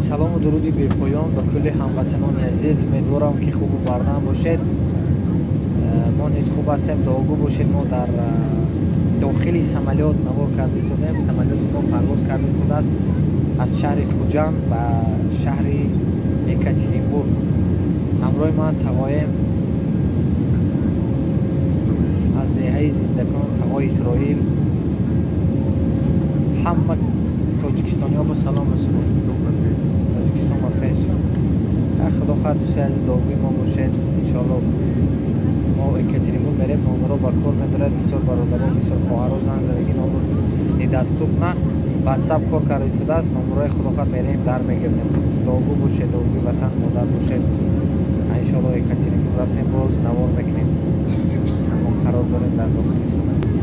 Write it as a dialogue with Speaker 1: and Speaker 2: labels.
Speaker 1: Салому дуруди бепоён ба кулли ҳамватанони азиз. Умедворам, ки хубу бардам бошед. Мо низ хуб ҳастем, дуогӯ бошед. Мо дар дохили самолёт навор карда истодаем. Самолёти мо парвоз карда истодааст аз шаҳри Хуҷанд ба шаҳри Екатеринбург. Ҳамроҳи ман тағоем аз деҳаи Зиндакон, тағои Исроил. Ҳама тоҷикистониҳо ба салом расонед. Тоҷикистон ба пеш! Худо хоҳад, дӯстои азиз, дуогӯи мо бошед. Иншоалло, мо Екатеринбург мерем, номерҳо ба кор медорад. Бисёр бародарон, бисёр хоҳарҳо занг задагӣ, номер недоступно, Ватсап кор карда истодааст. Номерҳои, худо хоҳад, мерем, дар мегирем. Дуогӯ бошед, дуогӯи ватан модар бошед. Иншоалло, Екатеринбург рафтем, боз навор мекунем. Мо қарор дорем дар дохили самолёт.